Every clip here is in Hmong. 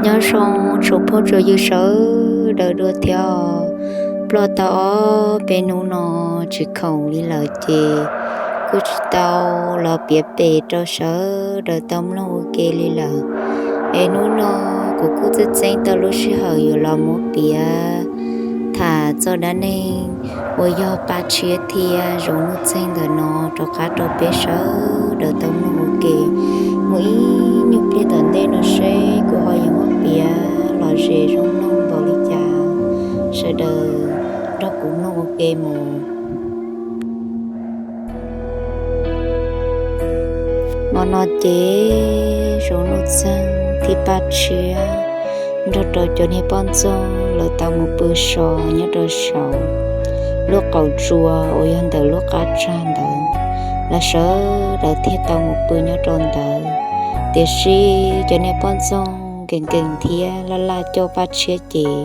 Nyob zoo tsoom phooj tsoom ywg sawv daws dua thiab. Ploj tau ob peb hnub no tsis khoom li lawm ces kuj tsis tau los piav pem rau sawv daws tau mloog ua ke li lawm. Es hnub no kuv kuj txeeb txeeb tau lub sij hawm yuav los muab piav tham txog dab neeg uas yog Paj Tshiab thiab Zoov Nuj Txeeg ntawm no rov qab rau peb sawv daws tau mloog ua ke mus ib nyuag pliag tom ntej no seb kuv ho yuav muab piav lom zem zoo mloog npaum li cas. Sawv daws nrog kuv mloog ua ke mus. Hmo no ces Zoov Nuj Txeeg thiab Paj Tshiab nrog rau cov niag poj ntxoog lawv tau mus pw so nyob rau saum lub qaum tsua uas yog ntawm lub qab tsag ntawd, lawv sawv daws thiaj tau mus pw nyob rau ntawd. Tiam sis cov niag poj ntxoog nkees nkees thiab laj laj coj Paj Tshiab ces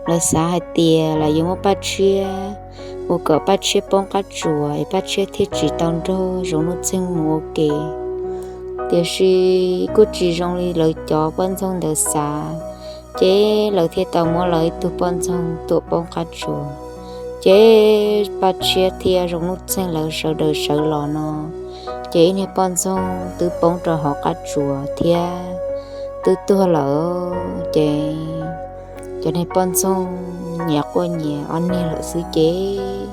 lawv xav hais tias lawv yuav muab Paj Tshiab ua kom Paj Tshiab poob qab tsuas es Paj Tshiab thiaj tsis tau nrog Zoov Nuj Txeeg mus ua ke. Tiam sis kuj tsis zoo li lawv cov poj ntxoog ntawd xav, ces lawv thiaj tau muab lawv ib tug poj ntxoog tuam poob qab tsuas. Ces Paj Tshiab thiab Zoov Nuj Txeeg lawv sawv daws sawv los no, ces ib niag poj ntxoog twb poob rau hauv qab tsuas thiab twb tuag lawm. Ces cov niag poj ntxoog nyias quaj nyias ob niag lawm xwb ces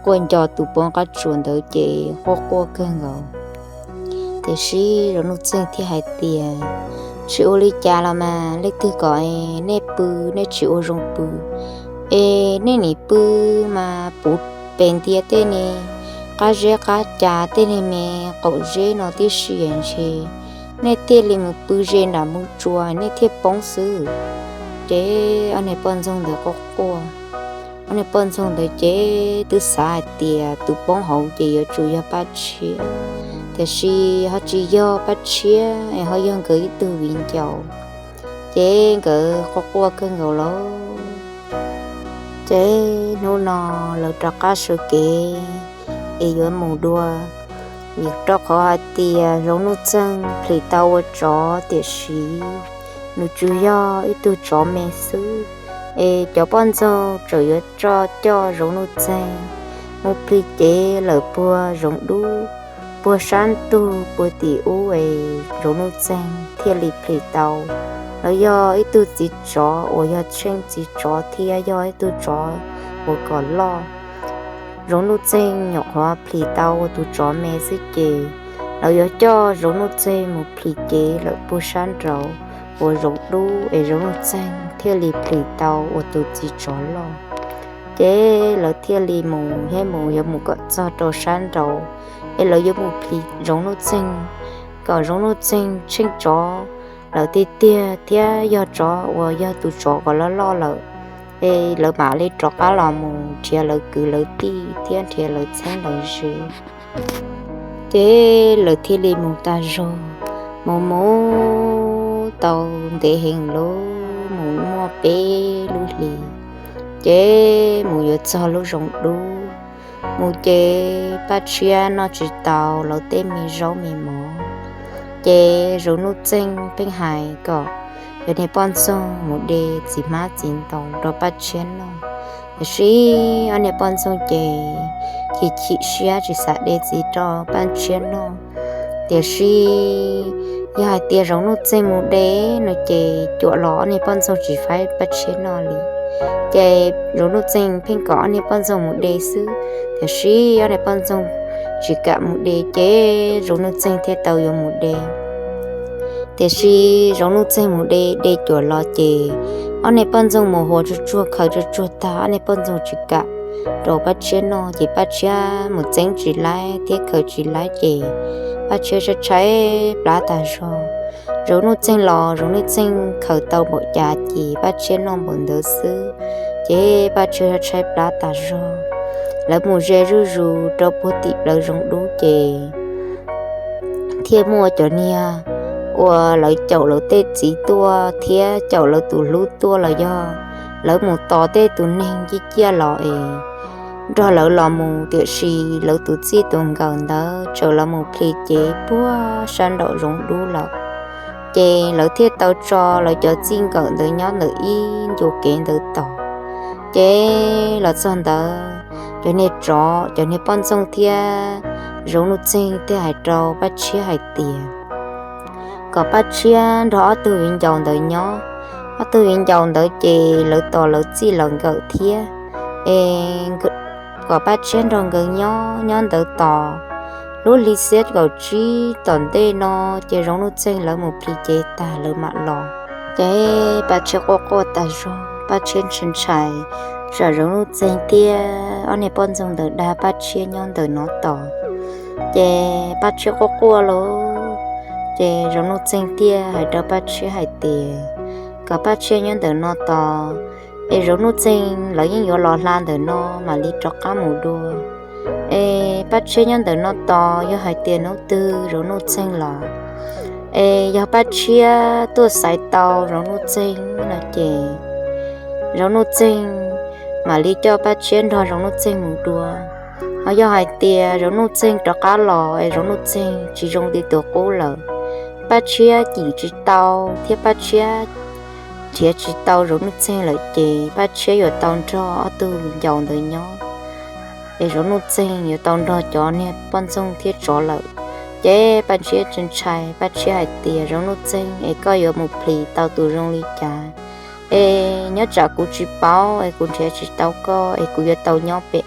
quaj nco tus poob qab tsuas ntawd ces quaj quaj kawg nkaus. Tiam sis Zoov Nuj Txeeg thiaj hais tias, tsis ua li cas los mas, leej twg kom nej pw nej tsis ua zoo pw, es nej nim pw mas puv pes ntia tej niag qab zeb qab ca tej niag me qaum zeb no tib si ntshe nej thiaj li mus pw ze nram mus tsuas nej thiaj poob xwb. Ces ob niag poj ntxoog ntawd quaj quaj, ob niag poj ntxoog ntawd ces twb xav hais tias tus poob hauv ces yuav tsum yog Paj Tshiab, tiam sis ho tsis yog Paj Tshiab es ho yog nkawd ib tug viv ncaus. Ces nkawd quaj quaj kawg nkaus lawm. Ces hnub no lawv rov qab sawv kev es yuav mus dua, vim rau qhov hais tias Zoov Nuj Txeeg plhis tau ua tsov tiam sis nws tsuas yog ib tug tsov me xwb. Es cov poj ntxoog tseem yuav tso coj Zoov Nuj Txeeg mus plhis cev lawm puag Zoov Dub, puag sab ntug puag tim ub es Zoov Nuj Txeeg thiaj li plhis tau. Lawv yog ib tug txiv tsov uas yog tsheej txiv tsov thiab yog ib tug tsov uas kom loj. Zoov Nuj Txeeg nyuam qhuav plhis tau ua tus tsov me xwb ces lawv yuav coj Zoov Nuj Txeeg mus plhis cev lawm puag sab nraud uas Zoov Dub es Zoov Nuj Txeeg thiaj li plhis tau ua tus txiv tsov loj. Ces lawv thiaj li mus thiab mus yuav mus kom txog rau sab nraud es lawv yuav mus plhis Zoov Nuj Txeeg, kom Zoov Nuj Txeeg tsheej tsov lawm tiag tiag thiab yog tsov uas yog tus tsov kom loj loj lawm, es lawv mam li rov qab los mus nrhiav lawv kwv lawv tij thiab nrhiav lawv txheeb lawv ze. Ces lawv thiaj li mus tag zog, mus mus tau ntev heev lawm, mus muaj peb lub hlis, ces mus yuav txog lub Zoov Dub. Mus ces Paj Tshiab noj tsis tau lawv tej me zaub me mov, ces Zoov Nuj Txeeg pheej hais kom cov niag poj ntxoog mus de txiv hmab txiv ntoo rau Paj Tshiab noj. Tiam sis ob niag poj ntxoog ces chim chim siab tsis xav de txiv rau Paj Tshiab noj. Tiam sis yog hais tias Zoov Nuj Txeeg mus de no ces cuam los ob niag poj ntxoog tsis faib Paj Tshiab noj li. Ces Zoov Nuj Txeeg pheej kom ob niag poj ntxoog mus de xwb, tiam sis ob niag poj ntxoog tsis kam mus de ces Zoov Nuj Txeeg thiaj tau yuav mus de. Tiam sis Zoov Nuj Txeeg mus de de cuam los ces ob niag poj ntxoog mus huas tsuag tsuag khaws tsuag tsuag tag ob niag poj ntxoog tsis kam rau Paj Tshiab noj ces Paj Tshiab mus txeeb tsis laib thiab khaws tsis laib ces Paj Tshiab tshaib tshaib plab tag zog. Zoov Nuj Txeeg los Zoov Nuj Txeeg khaws tau npaum cas ces Paj Tshiab noj npaum ntawd xwb, ces Paj Tshiab tshaib plab tag zog. Lawv mus ze zuj zus rau puag tim plawv Zoov Dub ces thiaj muaj cov niag uas lawv caum lawv tej txiv tuaj thiab caum lawv tus hlub tuaj los yog lawv mus tos tej tus neeg ciaj ciaj los es nrog lawv los mus, tiam sis lawv tus txij tus nkawm ntawd tseem los mus plhis cev puag sab nraum Zoov Dub lawm. Ces lawv thiaj tau tso lawv cov txij nkawm ntawd nyob ntawm ib ncua kev ntawd tos. Ces los txog ntawd, cov niag tsov, cov niag poj ntxoog thiab Zoov Nuj Txeeg thiaj hais rau Paj Tshiab hais tias kom Paj Tshiab nrog ob tug viv ncaus ntawd nyob. Ob tug viv ncaus ntawd ces lawv tos lawv txij lawv nkawm thiab, es kom Paj Tshiab nrog nkawd nyob nyob ntawd tos. Lub hli xiab kaum tsib tom ntej no ces Zoov Nuj Txeeg lawv mus plhis cev tag lawv mam los. Ces Paj Tshiab quaj quaj tas zog, Paj Tshiab ntshai ntshai tsam Zoov Nuj Txeeg thiab ob niag poj ntxoog ntawd dag Paj Tshiab nyob ntawm no tos. Ces Paj Tshiab quaj quaj lauj, ces Zoov Nuj Txeeg thiaj hais rau Paj Tshiab hais tias kom Paj Tshiab nyob ntawm no tos, es Zoov Nuj Txeeg lawv yeej yuav los hla ntawm no mam li rov qab mus dua. Es Paj Tshiab nyob ntawm no tos, yog hais tias hnub twg Zoov Nuj Txeeg los, es yog Paj Tshiab tuaj xaiv tau Zoov Nuj Txeeg no ces Zoov Nuj Txeeg mam li coj Paj Tshiab nrog Zoov Nuj Txeeg mus dua. Ho yog hais tias Zoov Nuj Txeeg rov qab los es Zoov Nuj Txeeg tsis zoo li tus qub lawm, Paj Tshiab cim tsis tau thiab Paj Tshiab nrhiav tsis tau Zoov Nuj Txeeg lawm ces Paj Tshiab yuav tau nrog ob tug viv ncaus ntawd nyob, es Zoov Nuj Txeeg yuav tau nrog cov niag poj ntxoog thiab tsov lawm. Ces Paj Tshiab ntshai ntshai, Paj Tshiab hais tias Zoov Nuj Txeeg es koj yuav mus plhis tau tus zoo li cas, es nyob tsam kuv tsis paub es kuv nrhiav tsis tau koj es kuv yuav tau nyob pem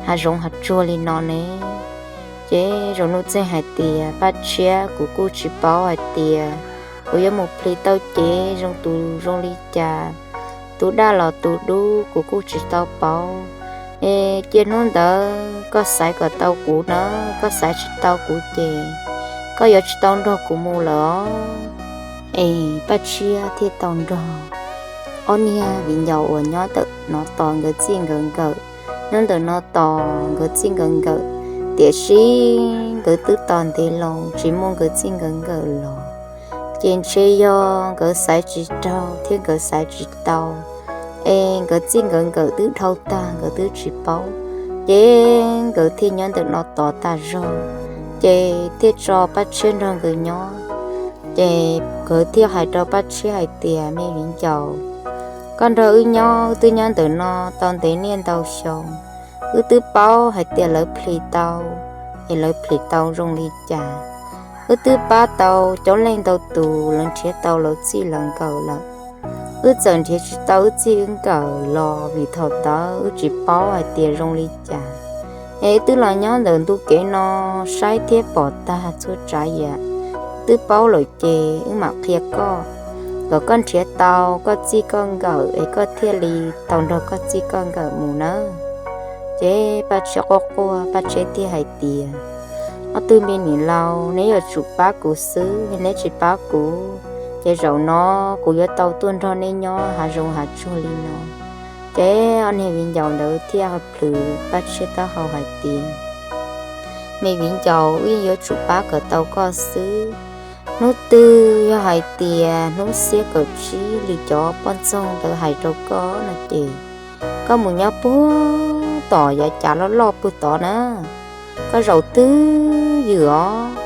hav zoov hav tsuag li no ne. Ces Zoov Nuj Txeeg hais tias Paj Tshiab, kuv kuj tsis paub hais tias kuv yuav mus plhis tau cev zoo tus zoo li cas, tus daj los tus dub kuv kuj tsis tau paub. Es cia hnub ntawd koj xaiv kom tau kuv na, koj xaiv tsis tau kuv ces koj yuav tsis tau nrog kuv mus lawm os. Es Paj Tshiab thiaj tau nrog ob niag viv ncaus uas nyob ntawm no tos nkawd txij nkawd nkawm, nyob ntawm no tos nkawd txij nkawd nkawm, tiam sis nkawd twb tos ntev loo tsis muaj nkawd txij nkawd nkawm los, ces ntshe yog nkawd xaiv tsis raug thiab nkawd xaiv tsis tau, es nkawd txij nkawd nkawm twb dhau tag nkawd twb tsis paub, ces nkawd thiaj nyob ntawm no tos tas zog, ces thiaj tso Paj Tshiab nrog nkawd nyob. Ces nkawd thiaj hais rau Paj Tshiab hais tias, me viv ncaus, koj nrog wb nyob, wb twb nyob ntawm no tau ntev niaj ntau xyoo, wb twb paub hais tias lawv plhis tau, es lawv plhis tau zoo li cas. Wb twb pab tau coob leej ntau tus lawv nrhiav tau lawv txij lawv nkawm lawm. Wb txawm nrhiav tsis tau wb txij wb nkawm los vim thaum ntawd wb tsis paub hais tias zoo li cas. Es wb twb los nyob ntawm ntu kev no saib thiab pom tag txhua tsav yam, twb paub lawm ces wb mam qhia koj, kom koj nrhiav tau koj txij koj nkawm es koj thiaj li tau nrog koj txij koj nkawm mus nawb. Ces Paj Tshiab quaj quaj, Paj Tshiab thiaj hais tias, ob tug me niam laus, neb yuav tsum pab kuv xwb, neb tsis pab kuv, ces zaum no kuv yuav tau tuaj nrog neb nyob hav zoov hav tsuag li no. Ces ob niag viv ncaus ntawd thiaj plhws Paj Tshiab taub hau hais tias, me viv ncaus, wb yeej yuav tsum pab kom tau koj xwb. Hnub twg yog hais tias hnub xiab kaum tsib li cov poj ntxoog ntawd hais rau koj no ces koj mus nyob puag tom yav cav loj loj puag tod na, koj zaum twj ywm os.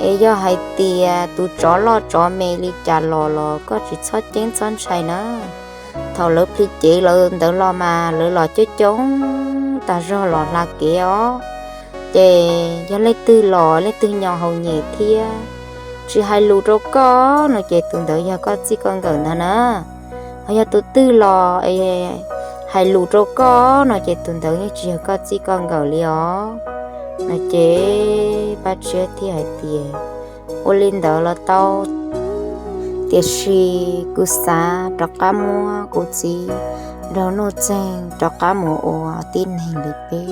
Es yog hais tias tus tsov loj tsov me li cas los los koj tsis txhob ceeb txhob ntshai na. Thaum lawv plhis cev lawv ntawd los mas lawv los coob coob tag zog los hla kev os. Ces yog leej twg los leej twg nyo haus nyem thiab tsis hais lus rau koj no ces tus ntawd yog koj txij koj nkawm ntag na. Ho yog tus twg los es hais lus rau koj no ces tus ntawd yeej tsis yog koj txij koj nkawm li os. No ces Paj Tshiab thiaj hais tias, ua li ntawd los tau, tiam sis kuv xav rov qab muab kuv txiv nrog Nuj Txeeg rov qab mus ua tib neeg li peb,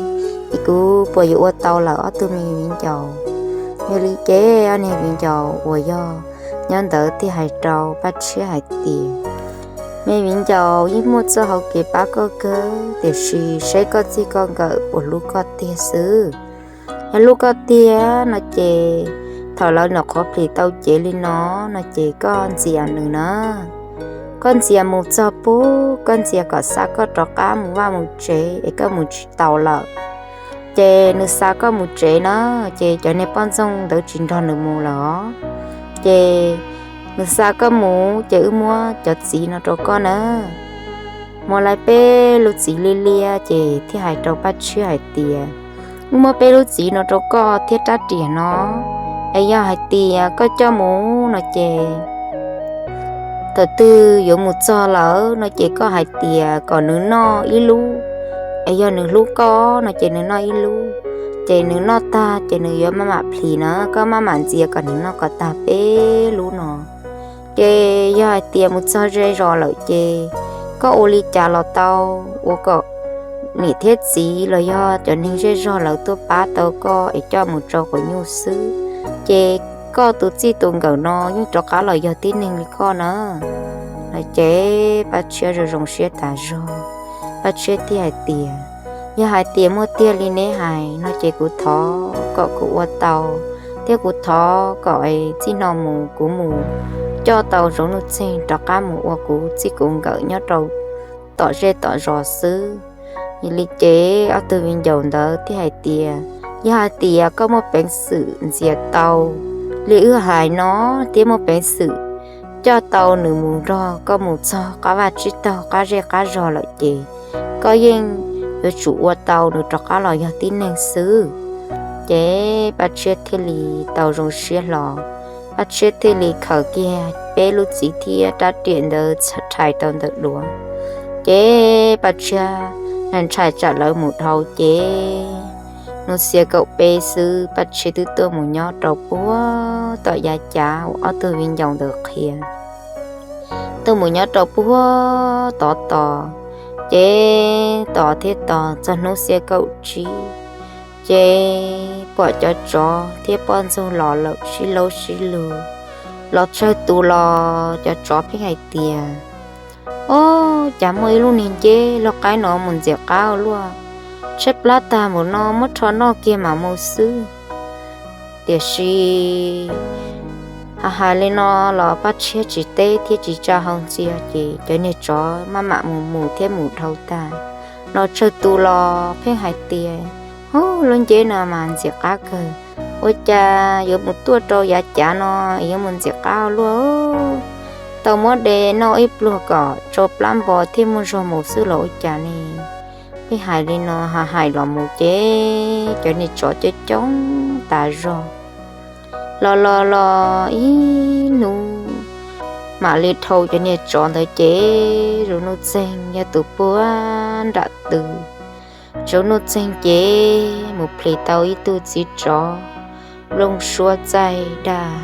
es kuv puas yuav ua tau lawm ob tug me viv ncaus? Yog li ces ob niag viv ncaus uas yog nyob ntawd thiaj hais rau Paj Tshiab hais tias, me viv ncaus, yeej muaj txoj hau kev pab koj kawg, tiam sis saib koj txij koj nkawm puas hlub koj tiag xwb. Yog hlub koj tiag no ces thaum lawv nyuam qhuav plhis tau cev li no, no ces koj ntxias nws na. Koj ntxias mus txog pub, koj ntxias kom xa koj rov qab mus vaj mus tsev es koj mus tsis taus lawm. Ces nws xa koj mus tsev na, ces cov niag poj ntxoog ntawd tsis nrog nws mus lawm os. Ces nws xa koj mus ces wb muab cov txiv no rau koj na. Hmo lais peb lub txiv liab liab ces thiaj hais rau Paj Tshiab hais tias, wb muab peb lub txiv no rau koj thiab rab riam no, es yog hais tias koj coj mus no ces thaum twg yuav mus txog lawm no ces koj hais tias kom nws noj ib lub, es yog nws hlub koj no ces nws noj ib lub, ces nws noj tag ces nws yuav maj mam plhis na, koj maj mam ntxias kom nws noj kom tag peb lub no. Ces yog hais tias mus txog ze zos lawm ces koj ua li cas los tau, ua kom niam thiab txiv los yog cov neeg zej zog lawv tuaj pab tau koj es coj mus rau quas nyuj xwb, ces koj tus txij tus nkawm no yeej rov qab los yog tib neeg li koj na. No ces Paj Tshiab zoo zoo siab tas zog, Paj Tshiab thiaj hais tias, yog hais tias muaj tiag li neb hais no ces kuv thov kom kuv ua tau, thiab kuv thov kom txij no mus kuv mus coj tau Zoov Nuj Txeeg rov qab mus ua kuv txij kuv nkawm nyob rau tom zej tom zos xwb. Yog li ces ob tug viv ncaus ntawd thiaj hais tias, yog hais tias koj muaj peev xwm ntxias tau li wb hais no thiab muaj peev xwm coj tau nws mus nrog koj mus txog qab vaj tsib taug qab zej qab zog lawm ces koj yeej yuav tsum ua tau nws rov qab los yog tib neeg xwb. Ces Paj Tshiab thiaj li tau zoo siab hlo, Paj Tshiab thiaj li khaws kiag peb lub txiv thiab rab riam ntawd rhais rau ntawm duav. Ces Paj Tshiab ntshai tsam lawv mus dhau ces hnub xiab kaum peb xwb Paj Tshiab twb tuaj mus nyob rau puag tom yav cav uas ob tug viv ncaus ntawd qhia, tuaj mus nyob rau puag tod tos. Ces tos thiab tos txog hnub xiab kaum tsib, ces pom cov tsov thiab poj ntxoog los lawm sib laub sib lug, los tsawg tus los cov tsov pheej hais tias, ob, cas muaj ib lub niag nceb loj qaib no mus ntxias qab ua luaj, tshaib plab tag npaum no muab rho noj kiag mam mus xwb. Tiam sis hais hais li no los Paj Tshiab tsis teb thiab tsis tsa hau ntxias ces cov niag tsov maj mam mus mus thiab mus dhau tag, los tsawg tus los pheej hais tias, hub, lub nceb no mas ntxias qab kawg, ua cas yuav mus tuaj rau yav cav no yuav mus ntxias qab ua luaj, tau muab de noj ib pluag kom tsau plab npo thiaj muaj zog mus xwb los ua cas ne. Pheej hais li no hais hais los mus ces cov niag tsov coob coob tas zog, los los los ib hnub mam li dhau cov niag tsov ntawd ces Zoov Nuj Txeeg yog tus puag nram tw. Zoov Nuj Txeeg ces mus plhis tau ib tug txiv tsov nplooj suab txaij dag.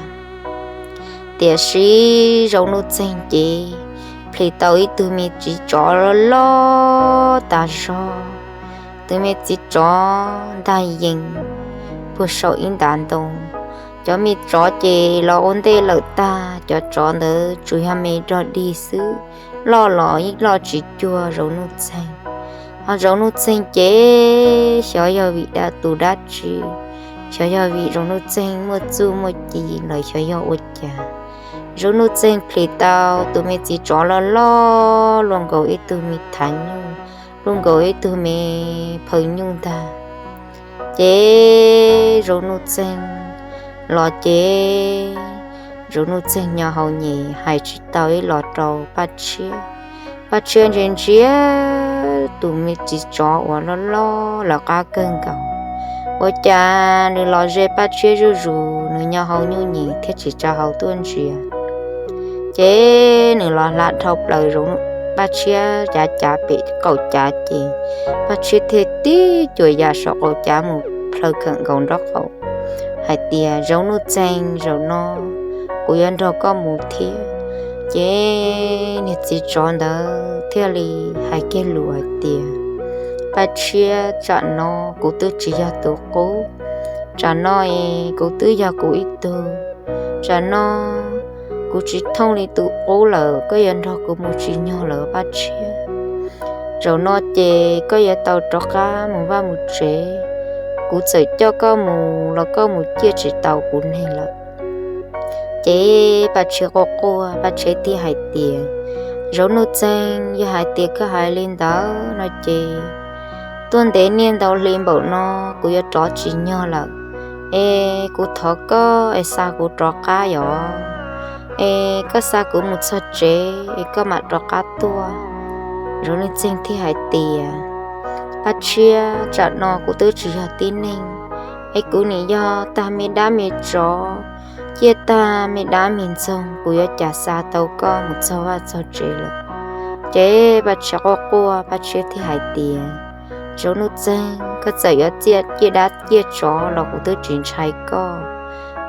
Tiam sis Zoov Nuj Txeeg ces plhis tau ib tug me txiv tsov loj loj tas zog, tus me txiv tsov ntag yees puag saum ib ntav ntoo. Cov me tsov ces los ua ntej lawm tag, cov tsov ntawd tsuas yog me rog dig xwb, loj los yeej loj tsis cuag Zoov Nuj Txeeg. Ho Zoov Nuj Txeeg ces xyov yog vim dab tus dab tsi, xyov yog vim Zoov Nuj Txeeg muaj txuj muaj ci los xyov yog ua cas, Zoov Nuj Txeeg plhis tau tus me txiv tsov loj loj luaj nkaus ib tug me thav nyuj, luaj nkaus ib tug me phaw nyuj ntag. Ces Zoov Nuj Txeeg los ces Zoov Nuj Txeeg nyo hau nyem hais tsis tau ib los rau Paj Tshiab. Paj Tshiab ntsia ntsia tus me txiv tsov uas loj loj lawv qab kawg nkaus, ua cas nws los ze Paj Tshiab zuj zus, nws nyo hau nyuj nyem thiab tsis tsa hau tuaj ntsia. Ces nws los hla dhau plaws Zoov, Paj Tshiab cav cav pem qaum cav ces Paj Tshiab thiaj tib cuam yam saum qaum cav mus plhaw khawm nkaus nraub qaum hais tias, Zoov Nuj Txeeg, zaum no kuv yuav nrog koj mus thiab. Ces niag txiv tsov ntawd thiaj li hais kiag lus hais tias, Paj Tshiab, tsam no kuv twb tsis yog tus qub, tsam no es kuv twb yog kuv ib tug. Tsam no kuv tsis thooj li tus qub lawm, koj yuav nrog kuv mus tsis nyog lawm Paj Tshiab. Zaum no ces koj yuav tau rov qab mus vaj mus tsev, kuv txawm coj koj mus los koj mus ciaj tsis tau kuv neeg lawm. Ces Paj Tshiab quaj quaj, Paj Tshiab thiaj hais tias, Zoov Nuj Txeeg, yog hais tias koj hais li ntawd no ces tuaj ntev niaj ntau hli npaum no kuv yuav rov tsis nyog lawm. Es kuv thov koj es xa kuv rov qab yom. es koj xa kuv mus txog tsev es koj mam rov qab tuaj. Zoo Nuj Txeeg thiaj hais tias, Paj Tshiab, tsam no kuv twb tsis yog tib neeg, es kuv nim yog tag me dab me tsov, ciaj tag me dab me ntxoog, kuv yuav cas xa tau koj mus txog vaj txog tsev lawm. Ces Paj Tshiab quaj quaj, Paj Tshiab thiaj hais tias, Zoo Nuj Txeeg, koj txawm yuav ciaj dab ciaj tsov los kuv twb tsis ntshai koj.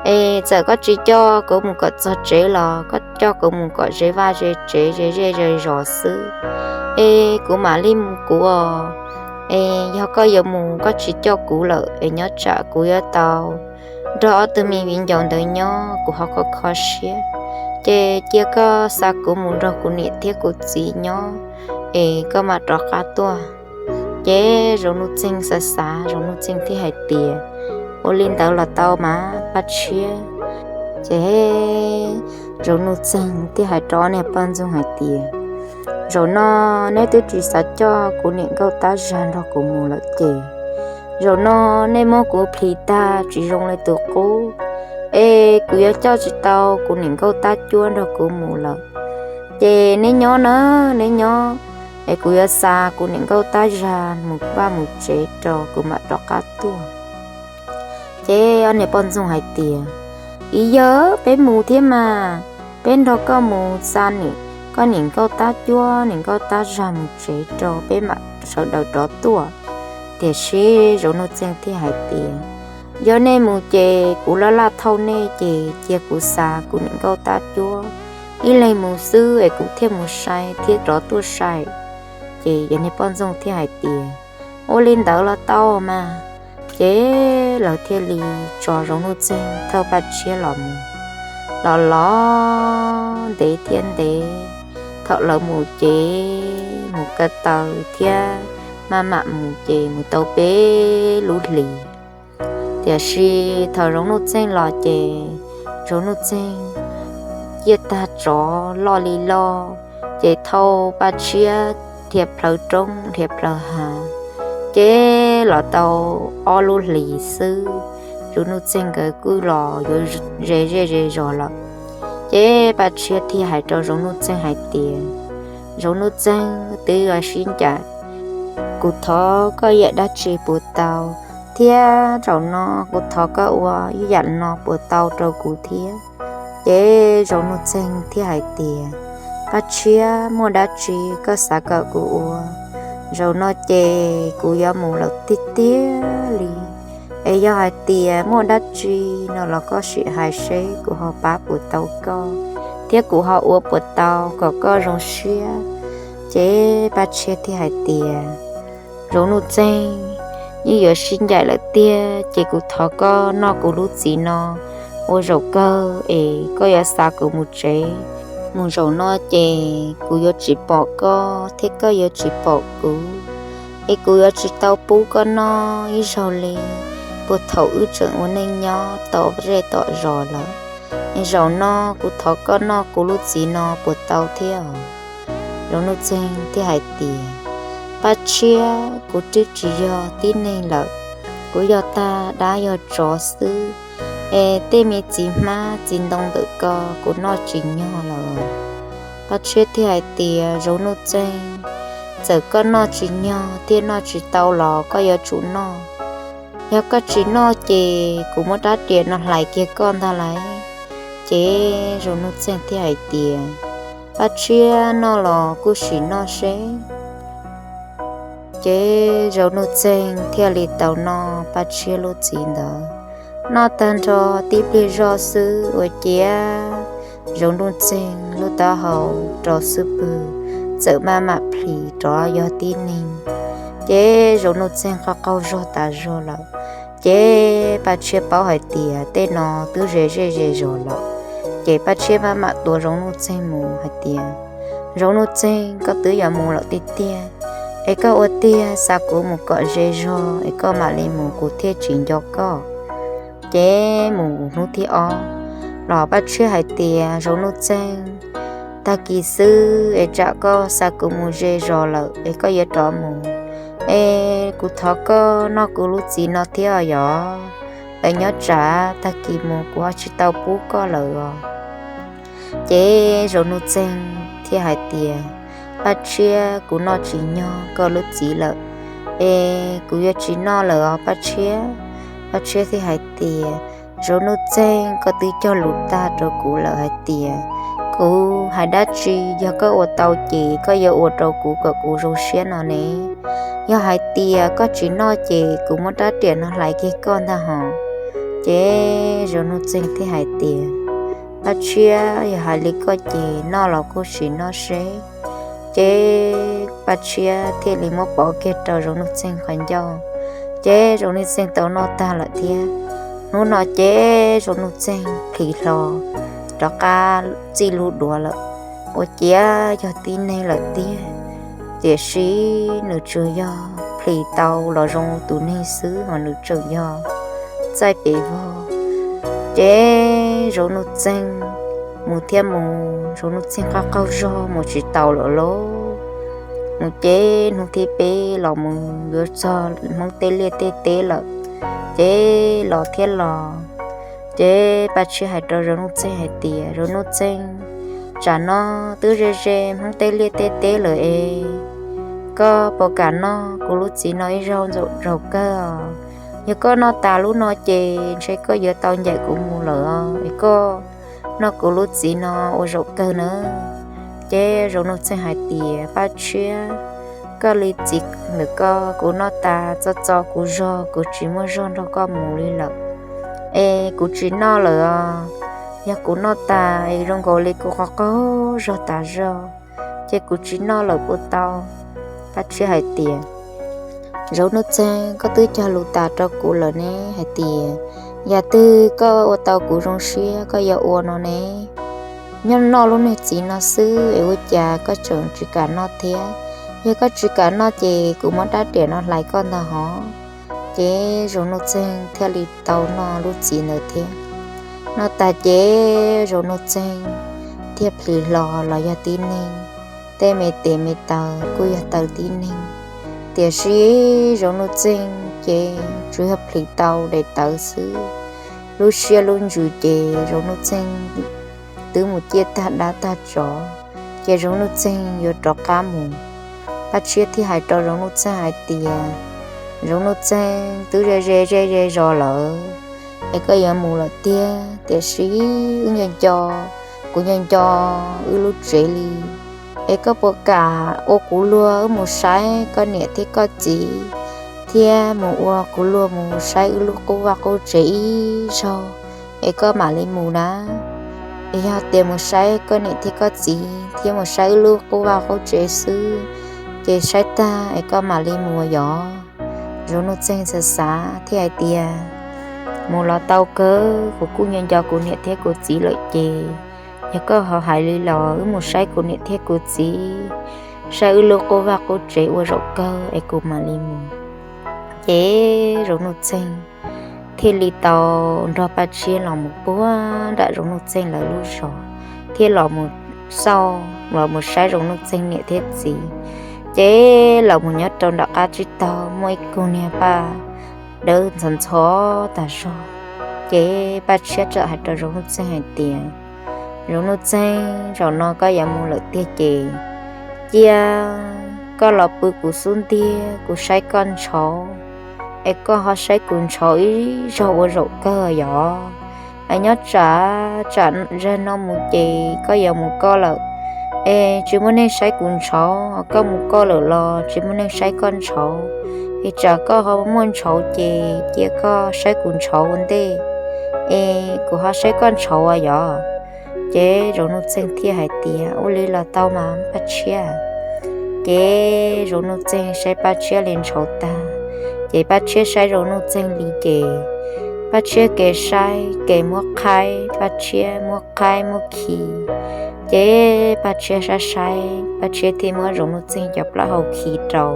Es txawm koj tsis coj kuv mus kom txog tsev los koj coj kuv mus kom ze vaj ze tsev ze zej ze zos xwb, es kuv mam li mus kuv os. Es yog koj yuav mus koj tsis coj kuv lawm es nyob tsam kuv yuav tau nrog ob tug me viv ncaus ntawd nyob kuv ho kho kho siab. Ces cia koj xa kuv mus nrog kuv niam thiab kuv txiv nyob, es koj mam rov qab tuaj. Ces Zoo Nuj Txeeg xav xav, Zoo Nuj Txeeg thiaj hais tias, Ua li ntawd los tau mas Paj Tshiab. Ces Zoo Nuj Txeeg thiaj hais rau niag poj ntxoog hais tias, Zaum no neb twb tsis xav coj kuv niam nkauj tab zag nrog kuv mus lawm ces zaum no nej muab kuv plhis tag tsis zoo li tus qub, es kuv yuav coj tsis tau kuv niam nkauj tab cuab nrog kuv mus lawm. Ces neb nyob na, neb nyob, es kuv yuav xa kuv niam nkauj tab zag mus vaj mus tsev rau kuv mam rov qab tuaj. Ces ob niag poj ntxoog hais tias, Ib yawg, peb mus thiab mas, peb nrog koj mus xa niam, koj niam nkauj tab cuab niam nkauj tab zag mus tsev rau peb mam sawv daws rov tuaj. Tiam sis Zoo Nuj Txeeg thiaj hais tias, Yog nej mus ces kuv laj laj thauj nej ces cia kuv xa kuv niam nkauj tab cuab ib leeg mus xwb es kuv thiaj mus sai thiab rov tuaj sai. Ces yog niag poj ntxoog thiaj hais tias, Ua li ntawd los tau mas. Ces lawv thiaj li tso Zoo Nuj Txeeg thauj Paj Tshiab los mus. Los los ntev thiab ntev, thaum lawv mus ces mus ko taw thiab maj mam mus ces mus tau peb lub hlis. Tiam sis thaum Zoo Nuj Txeeg los ces Zoo Nuj Txeeg ciaj tag tsov loj li loj, ces thauj Paj Tshiab dhia plhaw roob dhia plhaw hav, ces los tau ob lub hlis xwb, Zoo Nuj Txeeg nkawd kuj los yuav ze zej ze zos lawm. Ces Paj Tshiab thiaj hais rau Zoo Nuj Txeeg hais tias, Zoo Nuj Txeeg, twb yog sib ncaim, kuv thov koj yam dab tsi puas tau, thiab zaum no kuv thov koj ua ib yam no puas tau rau kuv thiab? Ces Zoo Nuj Txeeg thiaj hais tias, Paj Tshiab, muaj dab tsi koj xav kom kuv ua? Zaum no ces kuv yuav mus lawm tiag tiag li, es yog hais tias muaj dab tsi no los koj sim hais seb kuv ho pab puas tau koj, thiab kuv ho ua puas tau kom koj zoo siab. Ces Paj Tshiab thiaj hais tias, Zoo Nuj Txeeg, yeej yuav sib ncaim lawm tiag ces kuv thov koj noj kuv lub txiv no ua zaum kawg es koj yuav xa kuv mus tsev. Mus zaum no ces kuv yuav tsis pom koj thiab koj yuav tsis pom kuv, es kuv yuav tsis tau pub koj noj ib zaug li puag thaum wb tseem ua neej nyob tom zej tom zos lawm. Es zaum no kuv thov koj noj kuv lub txiv no puas tau thiab? Zoo Nuj Txeeg thiaj hais tias, Paj Tshiab, kuv twb tsis yog tib neeg lawm, kuv yog tag dab yog tsov xwb, es tej me txiv hmab txiv ntoo ntawm ko kuv noj tsis nyog lawm. Paj Tshiab thiaj hais tias, Zoo Nuj Txeeg, txawm koj noj tsis nyog thiab noj tsis tau los koj yuav tsum noj. Yog koj tsis noj ces kuv muab rab riam no hlais kiag koj ntag lauj. Ces Zoo Nuj Txeeg thiaj hais tias, Paj Tshiab, noj los kuj sim noj seb. Ces Zoo Nuj Txeeg thiaj li tau noj Paj Tshiab lub txiv ntawd. Noj tag nrho tib pliag zoj xwb ua ciav Zoo Nuj Txeeg lub taub hau rau xub pwg txawm maj mam plhis rov yog tib neeg. Ces Zoo Nuj Txeeg qaug qaug zog tas zog lawm. Ces Paj Tshiab paub hais tias tej no twb ze zej ze zos lawm, ces Paj Tshiab maj mam tuav Zoo Nuj Txeeg mus hais tias, Zoo Nuj Txeeg, koj twb yuav mus lawm tiag tiag, es koj ua tiag xa kuv mus kom ze zog es koj mam li mus kuv thiaj tsis nco koj. Ces mus hnub thib ob los Paj Tshiab hais tias, Zoo Nuj Txeeg, tag kis xwb es tsam koj xa kuv mus ze zos lawm es koj yuav rov mus, es kuv thov koj noj kuv lub txiv no thiab yom, es nyob tsam tag kis mus kuv ho tsis tau pub koj lawm os. Ces Zoov Nuj Txeeg thiaj hais tias, Paj Tshiab, kuv noj tsis nyog koj lub txiv lawm, es kuv yuav tsis noj lawm os Paj Tshiab. Paj Tshiab thiaj hais tias, Zoov Nuj Txeeg, koj twb cog lus tag rau kuv lawm hais tias kuv hais dab tsi yog koj ua tau ces koj yuav ua rau kuv kom kuv zoo siab no ne. Yog hais tias koj tsis noj ces kuv muab rab riam no hlais kiag koj ntag hos. Ces Zoov Nuj Txeeg thiaj hais tias, Paj Tshiab, yog hais li koj ces noj los kuj sim noj seb. Ces Paj Tshiab thiaj li muab pov kiag rau Zoov Nuj Txeeg qhov ncauj. Ces Zoov Nuj Txeeg tau noj tag lawm thiab. Hnub no ces Zoov Nuj Txeeg plhis hlo rov qab txij lub duav lawm, ua ciav yog tib neeg lawm tiag. Tiam sis nws tsuas yog plhis tau los zoo tus neeg xwb hos nws tseem yog txaij pes vog. Ces Zoov Nuj Txeeg mus thiab mus, Zoov Nuj Txeeg qaug qaug zog mus tsis taus lawm lauj. Mus ces hnub thib peb los mus yuav txog Hmoob tej liaj tej teb lawm, ces los thiab los. Ces Paj Tshiab hais rau Zoov Nuj Txeeg hais tias, Zoov Nuj Txeeg, tsam no twb ze ze Hmoob tej liaj tej teb lawm es koj puas kam noj kuv lub txiv no ib zaug ntxaum zaum kawg os? Yog koj noj tas lub no ces ntshe koj yuav tau ncaim kuv mus lawm os, es koj noj kuv lub txiv no ua zaum kawg na. Ces Zoov Nuj Txeeg hais tias, Paj Tshiab, koj li txiv ntawm koj, kuv noj tas txo txo kuv zog, kuv tsis muaj zog nrog koj mus li lawm, es kuv tsis noj lawm os. Yog kuv noj tas es zoo nkaus li kuv qaug qaug zog tas zog, ces kuv tsis noj lawm puas tau? Paj Tshiab hais tias, Zoov Nuj Txeeg, koj twb cog lus tas rau kuv lawm ne hais tias yam twg koj ua tau kuv zoo siab koj yuav ua no ne. Nyob noj lub niag txiv no xwb es ua cas koj tseem tsis kam noj thiab? Yog koj tsis kam noj ces kuv muab rab riam no hlais koj ntag hos. Ces Zoov Nuj Txeeg thiaj li tau noj lub txiv ntawd thiab. Noj tas ces Zoov Nuj Txeeg thiaj plhis hlo los yog tib neeg, tej me tes me taw kuj yog taw tib neeg. Tiam sis Zoov Nuj Txeeg ces tsuas yog plhis tau daim tawv xwb. Lub siab lub ntsws ces Zoov Nuj Txeeg twb mus ciaj tag dab tag tsov, ces Zoov Nuj Txeeg yuav rov qab mus. Paj Tshiab thiaj hais rau Zoov Nuj Txeeg hais tias, Zoov Nuj Txeeg, twb ze ze ze ze zos lawm, es koj yuav mus lawm tiag, tiam sis wb nco nco, kuv nco nco wb lub tsev li, es koj puas kam ua kuv luag wb mus saib koj niam thiab koj txiv, thiab mus ua kuv luag mus saib wb lub qub vaj qub tsev ib zaug, es koj mam li mus na? Es yog tias mus saib koj niam thiab koj txiv thiab mus saib wb lub qub vaj qub tsev xwb, ces saib tag es koj mam li mus yom? Zoov Nuj Txeeg xav xav thiaj hais tias, mus los tau kawg, kuv kuj nco nco kuv niam thiab kuv txiv lawm ces, yog koj ho hais li los wb mus saib kuv niam thiab kuv txiv, saib wb lub qub vaj qub tsev ua zaum kawg es kuv mam li mus. Ces Zoov Nuj Txeeg thiaj li tau nrog Paj Tshiab los mus puag nram Zoov Nuj Txeeg lawv lub zos, thiab los mus xauj, los mus saib Zoov Nuj Txeeg niam thiab txiv. Ces los mus nyob rau nram qab tsib taug muaj ib kug niag paj dawb ntxhov ntxhov tas zog. Ces Paj Tshiab txawm hais rau Zoov Nuj Txeeg hais tias, Zoov Nuj Txeeg, zaum no koj yuav mus lawm tiag ces cia koj los pw kuv xub ntiag, kuv saib koj ntshauv, es koj ho saib kuv ntshauv ib zaug ua zaum kawg yom? Es nyob tsam, tsam zag no mus ces koj yuav mus koj lawm, es tsis muaj neeg saib kuv ntshauv, koj mus koj lawm los tsis muaj neeg saib koj ntshauv. Es tsam koj ho muaj ntshauv ces cia koj saib kuv ntshauv ua ntej, es kuv ho saib koj ntshauv ua yom? Ces Zoov Nuj Txeeg thiaj hais tias, ua li los tau mas Paj Tshiab. Ces Zoov Nuj Txeeg saib Paj Tshiab li ntshauv tag, ces Paj Tshiab saib Zoov Nuj Txeeg li ces Paj Tshiab kev saib kev muab qhaib, Paj Tshiab muab qhaib muab khi. Ces Paj Tshiab saib saib, Paj Tshiab thiaj muab Zoov Nuj Txeeg cov plaub hau khi rau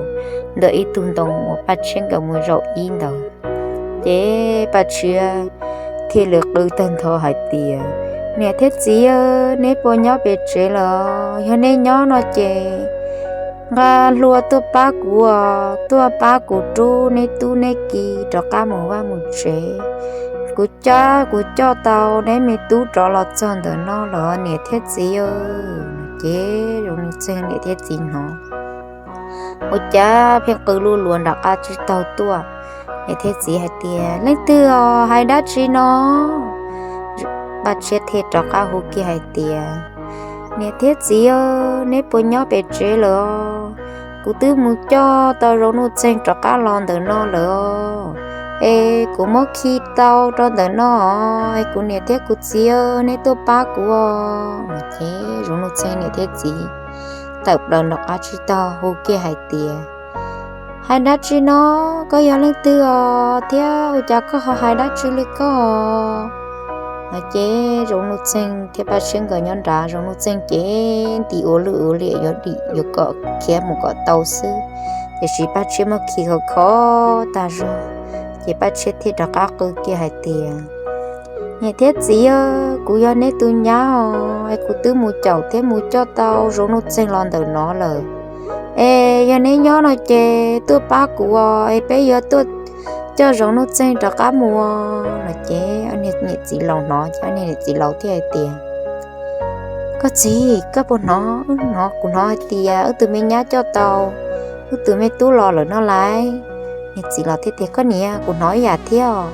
ntawm ib tug ntoo uas Paj Tshiab nkawd mus zaum ib ntawd. Ces Paj Tshiab thiaj li qw tag nrho hais tias, niam thiab txiv, neb puas nyob pem tsev lawm? Yog neb nyob no ces nqa hlua tuaj pab kuv os, tuaj pab kuv rub neb tub neb ki rov qab mus vaj mus tsev. kuv cab kuv coj tau neb me tub rov los txog ntawm no lawm niam thiab txiv. Ces Zoo Nuj Txeeg niam thiab txiv hnov, ua cas pheej qw luj luas nram qab tsib taug tuaj. Niam thiab txiv hais tias, Leej twg os, hais dab tsi no? Paj Tshiab thiaj rov qab hu kiag hais tias, Niam thiab txiv, neb puas nyob pem tsev lawm os? Kuv twb mus coj tau Zoo Nuj Txeeg rov qab los ntawm no lawm os. Es kuv muab khi tau rau ntawm no os, es kuv niam thiab kuv txiv, neb tuaj pab kuv os. Ces Zoo Nuj Txeeg niam thiab txiv tawm plaws nram qab tsib taug hu kiag hais tias, Hais dab tsi no? Koj yog leej twg os thiab ua cas koj ho hais dab tsi li koj? No ces Zoo Nuj Txeeg thiab Paj Tshiab nkawd nyob nrad, Zoo Nuj Txeeg ces nti ua luj ua liam yuav dim yuav kom khiav mus kom tau xwb, tiam sis Paj Tshiab muab khi khov kho tag zog. Ces Paj Tshiab thiaj rov qab qw kiag hais tias, Niam thiab txiv, kuv yog neb tus nyab os, es kuv twb mus caum thiab mus coj tau Zoo Nuj Txeeg los ntawm no lawm. Es yog neb nyob no ces tuaj pab kuv os, es peb yuav tuaj coj Zoo Nuj Txeeg rov qab mus. No ces niam txiv laus hnov ces niam txiv laus thiaj hais tias, Koj txiv, koj puas hnov, hnov kuv hnov hais tias wb tus me nyab coj tau wb tus me tub los lawm no lauj? Niam txiv laus thiaj tias, Koj niam, kuv hnov ib yam thiab os.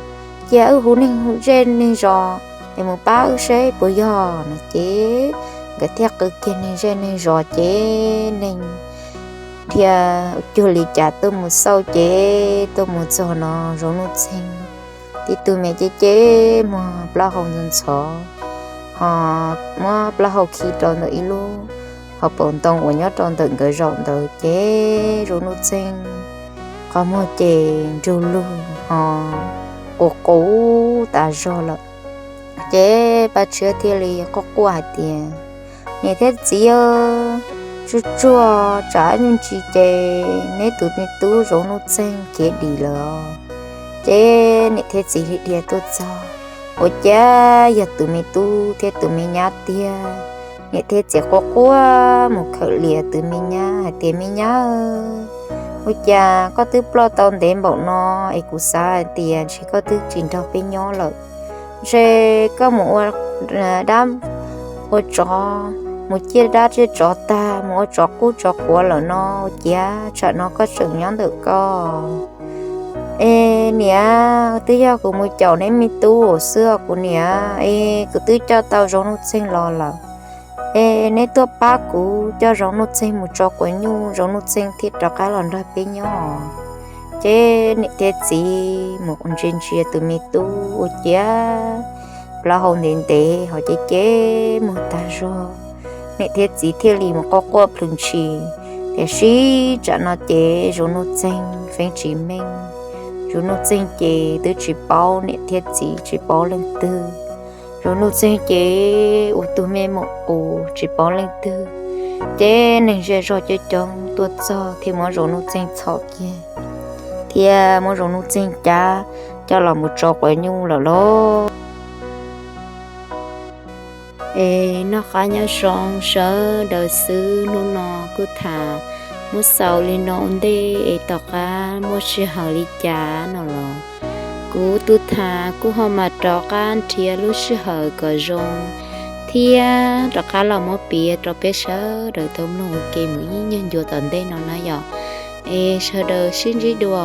Cia wb hu neeg zej neeg zos es mus pab wb seb puas yog. No ces nkawd thiaj qw kiag neeg zej neeg zos ces neeg dhia cuag li cas tuaj mus xauj ces tuaj mus txog no Zoo Nuj Txeeg tib tug me cev cev muag plaub hau ntxhov ntxhov, ho muab plaub hau khi rau ntawm ib lub hauv paus ntoo uas nyob rau ntawm nkawd zaum ntawd ces Zoo Nuj Txeeg qhov muag ces nrug lug ho qus qus tas zog lawm. Ces Paj Tshiab thiaj li quaj quaj hais tias, Niam thiab txiv, tsuag tsuag tsam ib ntsis ces neb tus me tub Zoo Nuj Txeeg khiav dim lawm. Ces niam thiab txiv li dhia tuaj txog, ua cas yog tus me tub thiab tus me nyab tiag. Niam thiab txiv quaj quaj mus khawm lias tus me nyab hais tias, Me nyab, ua cas koj twb ploj tau ntev npaum no es kuv xav hais tias ntshe koj twb tsis nrog peb nyob lawm. Ntshe koj mus ua dab ua tsov, mus ciaj dab ciaj tsov tag, mus ua tsov qub tsov quav lawm no, ua ciav tsam no koj tseem nyob ntawm koj. Es niam, twb yog kuv mus caum neb me tub xwb os kuv niam, es kuv twb coj tau Zoo Nuj Txeeg los lawm. Es neb tuaj pab kuv coj Zoo Nuj Txeeg mus tso quav nyuj, Zoo Nuj Txeeg thiaj rov qab los nrog peb nyob. Ces niam thiab txiv mus ntsia ntsia tus me tub ua ciav plaub hau ntev ntev ho cev cev muag tag zog. Niam thiab txiv thiaj li mus quaj quaj plhws ntshis. Tiam sis tsam no ces Zoo Nuj Txeeg feeb tsis meej. Zoo Nuj Txeeg ces twb tsis paub niam thiab txiv, tsis paub leej twg. Zoo Nuj Txeeg ces ua tus me muam qus tsis paub leej twg. Ces neeg zej zog coob coob tuaj txog thiaj muab Zoo Nuj Txeeg txhom kiag, thiab muab Zoo Nuj Txeeg cab coj los mus tso quav nyuj lawm lauj. Es noj qab nyob zoo sawv daws xwb, hnub no kuj tham muab xaus li no ua ntej es tom qab muaj sij hawm li cas no los kuv tus tham kuj ho mam rov qab nrhiav lub sij hawm kom zoo thiab rov qab los muab piav rau peb sawv daws tau mloog ua ke mus ib nyuag ncua tom ntej no na yom. Es sawv daws sib ntsib dua.